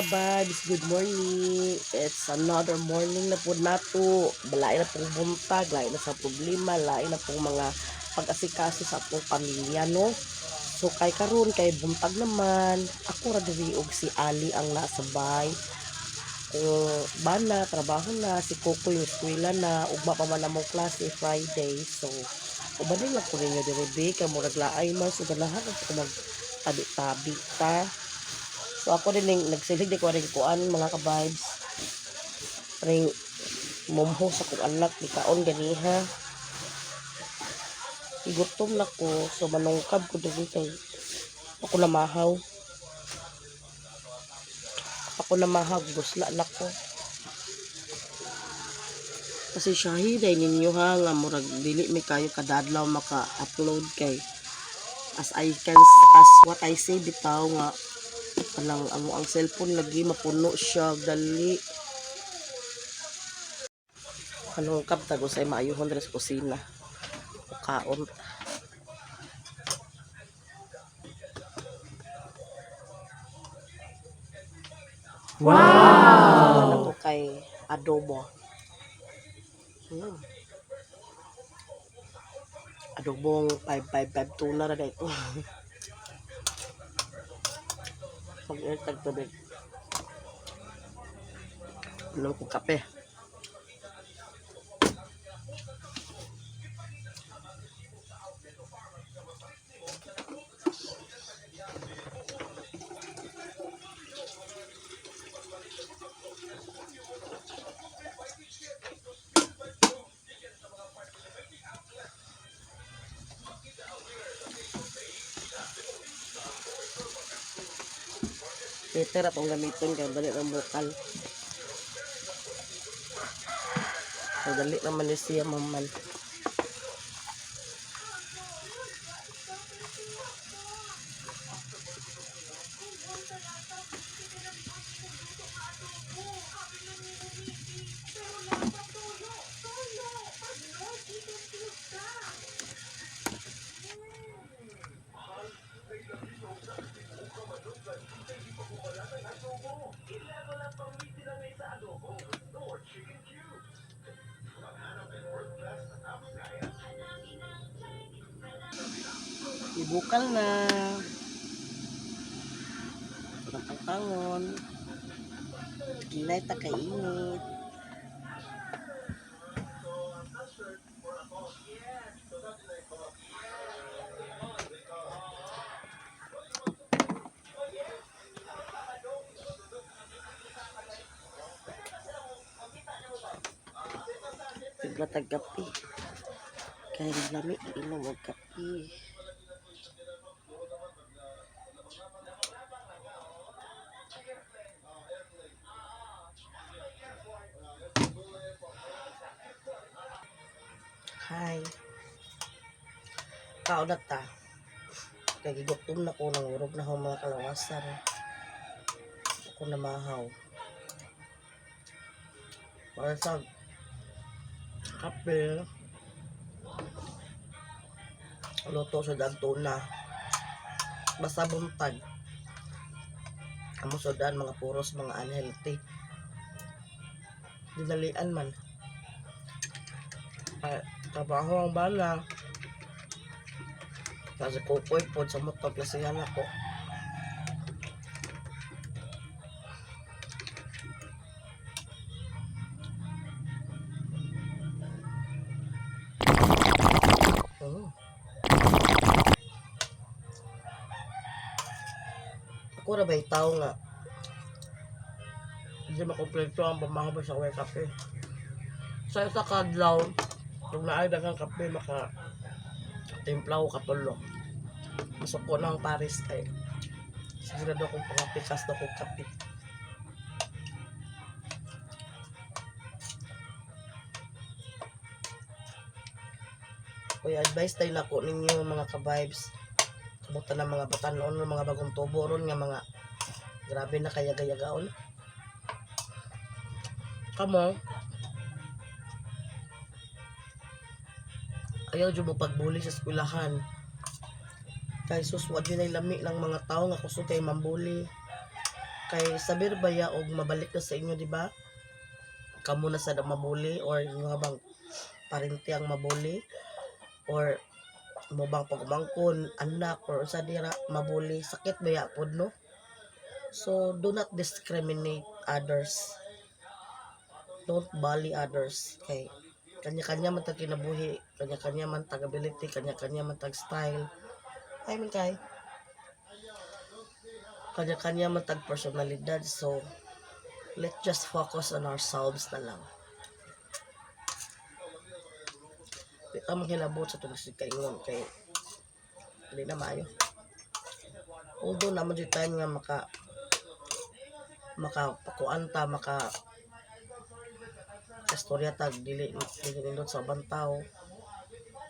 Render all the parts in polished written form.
Ka-vibes, good morning. It's another morning na po nato. Lain na pong buntag, lain na sa problema, lain na pong mga pag-asikaso sa atong pamilya, no? So kay karon kay buntag naman, ako ra diri og si Ali ang nasa bay. Kung bana, trabaho na, si Coco yung eskwela na, ugma pa man among klase Friday. So, ubanin lang ko ninyo diri be, kay murag laay man, so ganahan ko mag tabi-tabi ta. So ako din ning nagsilig di ko rin kuan, mga ka-vibes. Ring mumho sa kong anak ni kaon ganiha. Igutom na ko, so manungkab ko diri kay ako na mahaw. Ako na mahaw, gusla na ko. Kasi siya ninyo ha nga murag dili mi kayo kadadlaw maka-upload kay as I can as what I say bitaw nga kanang ang cellphone lagi mapuno siya dali. Anong kap tago sa maayuhon diri sa kusina. Kaon. Wow! Ano ko kay adobo. Adobong 5552 tuna ra dito. Pag-air tubig. Inom ko kape. Peter atong gamiton kay dali ng bukal. So, dali naman ni siya maman. Ibukal na. Pangpangon. Ginay ta kainit. Tigla tag kape. Kay lami inom og kape. Hi. Kaon na ta. Kay gigutom na ko, nangurog na ako mga kalawasan. Ako na mahaw. Para sa kape. Luto sa tuna. Basta buntag. Amo sudan mga puros mga unhealthy. Dinalian man. Ay, trabaho ang bala. Kasi kukoy po sa motor klasihan ako. Oh. Ako ra ba'y tao nga hindi makompleto ang pamahaba sa kuya kape. Sa isa ka adlaw, kung naay daghang kape, maka timpla ko katulo. Masuko na ang Paris kay sigurado akong pangapikas na kong kape. Kuya, advice tayo na ko ninyo, mga ka-vibes. Kabutan ng mga batanon, mga bagong tubo ron nga mga grabe na kayagayagaon. Kamo, ayaw dyan mo pagbuli sa eskwelahan. Kay sus, wa dyan ay lami lang mga tao nga kusog kay mambuli. Kay sabir baya og mabalik na sa inyo, di ba? Kamo na sa mabuli or mga bang parente ang mabuli or mo bang pagmangkon, anak or usa dira mabuli, sakit baya pod, no? So do not discriminate others. Don't bully others kay kanya-kanya man tag kinabuhi, kanya-kanya man tag ability, kanya-kanya man tag style. I mean, kay kanya-kanya man tag personalidad. So let's just focus on ourselves na lang. Di ta manghilabot sa tungod kaingon kay dili na maayo. Although naman jud time nga makapakuan ta, maka istorya tag dili dili nindot sa ubang tao.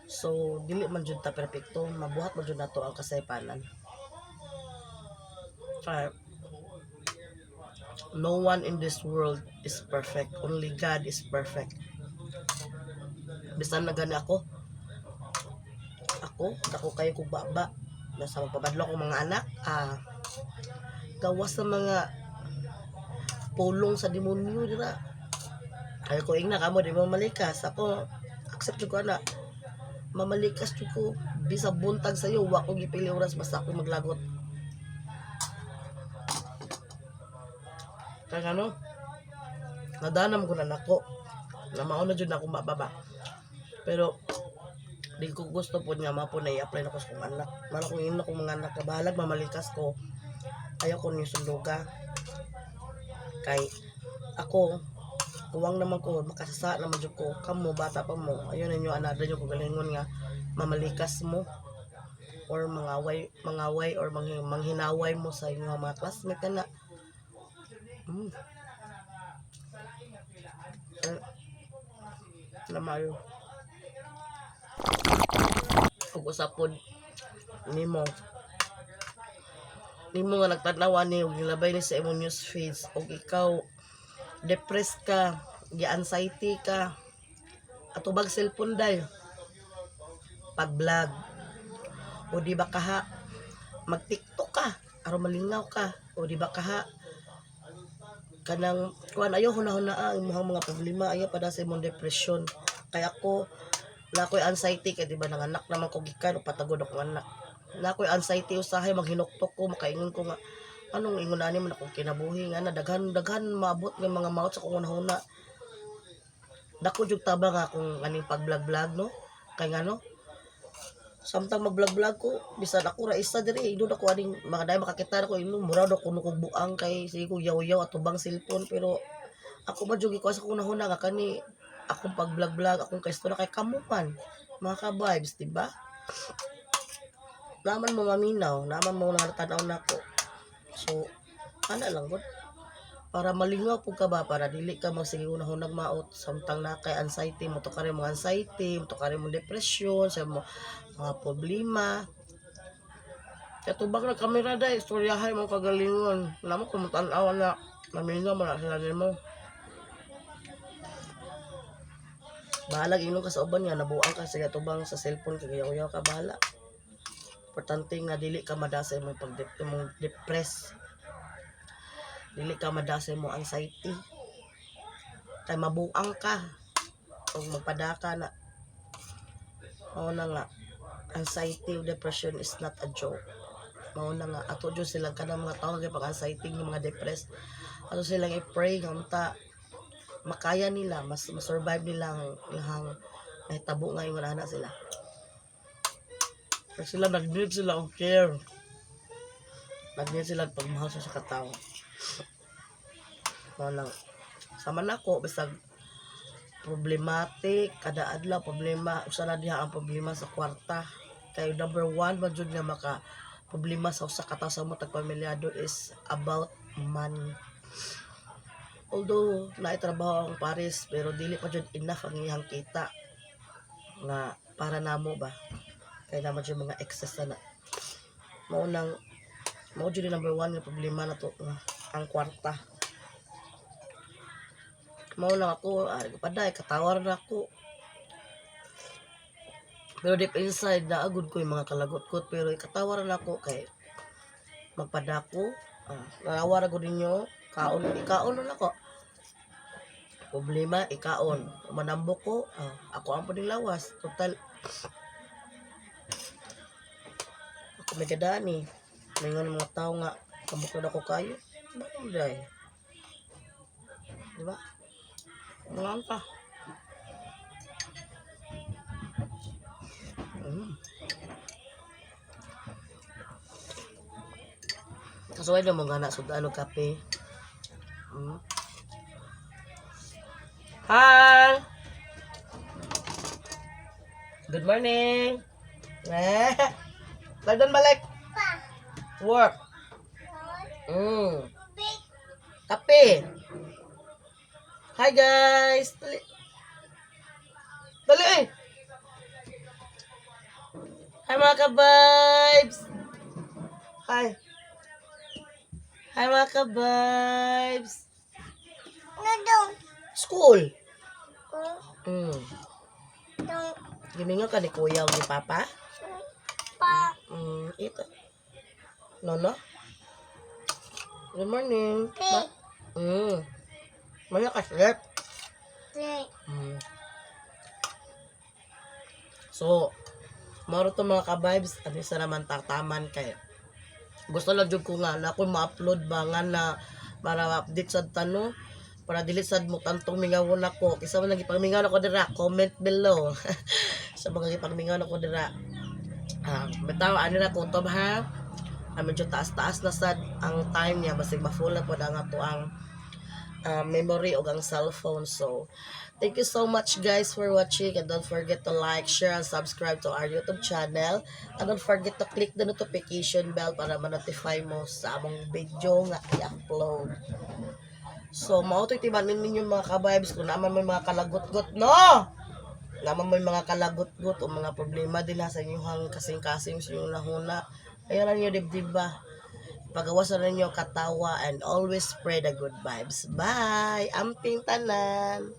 So dili man jud ta perpekto, mabuhat man jud nato ang kasaypanan. Kaya no one in this world is perfect. Only God is perfect. Bisan na gani ako, ako, dako kayo kog baba. Nasa magpabadlo akong mga anak, gawas sa mga pulong sa demonyo dira. Kaya ko ingna kamo di mo malikas. Ako accept jud ko ana. Mamalikas jud ko bisag buntag sayo, wa ko gipili oras, basta ako maglagot. Kaya ano, nadanam ko na nako. Na mao na jud na akong mababa. Pero di ko gusto po nga mapo na i-apply na ko sa kong anak. Mala kong ino kong mga anak, kabahalag mamalikas ko. Ayaw ko niyo sunduga. Kay ako, kuwang naman ko, makasasa naman jud ko. Kamo, bata pa mo. Ayun ninyo, another nyo kagalingon nga mamalikas mo or mangaway, mangaway or manghinaway mo sa inyong mga classmate na. Eh, na maayo. Ug usa pod nimo nga nagtanaw ani ug nilabay ni sa imong news feeds ug ikaw depressed ka, gi-anxiety ka, atubag cellphone day, pag-vlog o di ba kaha mag TikTok ka aron malingaw ka, o di ba kaha kanang kuan, ayaw hunahuna ang imong mga problema, ayaw pada sa imong depression. Kay ako, na ako'y anxiety kay di ba nanganak naman ko gikan o patagod akong anak, na ako'y anxiety, usahay maghinuktok ko, makaingon ko nga anong ingon ani man akong kinabuhi nga na daghan daghan maabot nga mga maot sa akong hunahuna. Dako jud tabang akong aning pag-vlog-vlog, no? Kay ngano, samtang mag-vlog-vlog ko, bisan ako ra isa diri, idol ako aning mga dai makakita ko ino mura daw kuno kog buang kay sige ko yaw-yaw atubang cellphone. Pero ako ba jud ko sa akong hunahuna nga kani akong pag-vlog-vlog, akong kaistorya kay kamo man mga ka-vibes, di ba? Naman mo maminaw, naman mo natanaw nako. So ana lang gud, para malingaw pud ka ba, para dili ka magsige hunahunag maot samtang na kay anxiety mo to, kare mo anxiety mo to, kare mo depression sa mo mga problema. Kaya tubag na kamera day, istoryahay mo kagalingon. Wala mo kung matan-aw na maminaw man na sila nimo. Bahalag ingon ka sa uban nga nabuang ka sa tubang sa cellphone kay yaw ka, bahala. Importante nga dili ka madasa imong pag imong depress. Dili ka madasa imong anxiety. Kay mabuang ka ug magpadaka na. Mao na nga anxiety o depression is not a joke. Mao na nga ato jud silang kanang mga tao nga pag anxiety nga mga depressed. Ato silang i-pray nga unta makaya nila, mas ma-survive nila ang ilahang nahitabo nga ingon ana sila. Kasi sila nag-need sila og care. Nag-need sila og pagmahal sa katao. Mao lang. Sama nako bisag problematic kada adlaw problema, usa na diha ang problema sa kwarta. Kay number one man jud nga maka problema sa usa ka tawo sa matag pamilyado is about money. Although naay trabaho ang pares, pero dili pa jud enough ang iyang kita nga para namo ba, kay naman jud mga excess na na. Mao nang mao jud yung number one nga problema na to nga ang kwarta. Mao lang ako ari ko paday katawar na ako, pero deep inside naagod ko yung mga kalagot ko, pero ikatawar na ako kay magpadako. Ah, narawa ra gud ninyo, kaon ikaon na nako. Problema ikaon. Manambok ko, ah, ako ang puning lawas. Total ako may gadani. May nga mga tao nga kamukod ako kayo. Bakit day? Di ba? Mga pa. Kasuway na mga na sudan og kape. Hi! Good morning! Eh, Lagdan balik! Work! Kape! Hi, guys! Dali! Dali eh! Hi, mga ka-vibes! Hi! Hi, mga ka-vibes! School! Gimingaw ka ni kuya o ni papa? Ito. No? Good morning. Ma. Maya ka sleep. So, maro to, mga ka-vibes, ano sa naman tataman kay gusto lang jud ko nga na ako ma-upload ba nga na para update sad tano, para dili sad mo tantong mingawon ako kaysa man gipagmingaw ako dira. Comment below sa mga gipagmingaw ako dira. Ah, bitaw ani ra kutob ha. Ah, medyo taas-taas na sad ang time niya, basig ma-full na pod ang ato ang memory o ang cellphone. So, thank you so much, guys, for watching and don't forget to like, share, and subscribe to our YouTube channel. And don't forget to click the notification bell para ma-notify mo sa among video nga i-upload. So, mao to'y tibanin ninyo, mga ka-vibes, kung naman may mga kalagot-got, no? Naman may mga kalagot-got o mga problema din ha sa inyong kasing-kasing, sa inyong nahuna. Ayaw lang ninyo dibdib ba? Pagawasan ninyo katawa and always spread the good vibes. Bye! Amping tanan!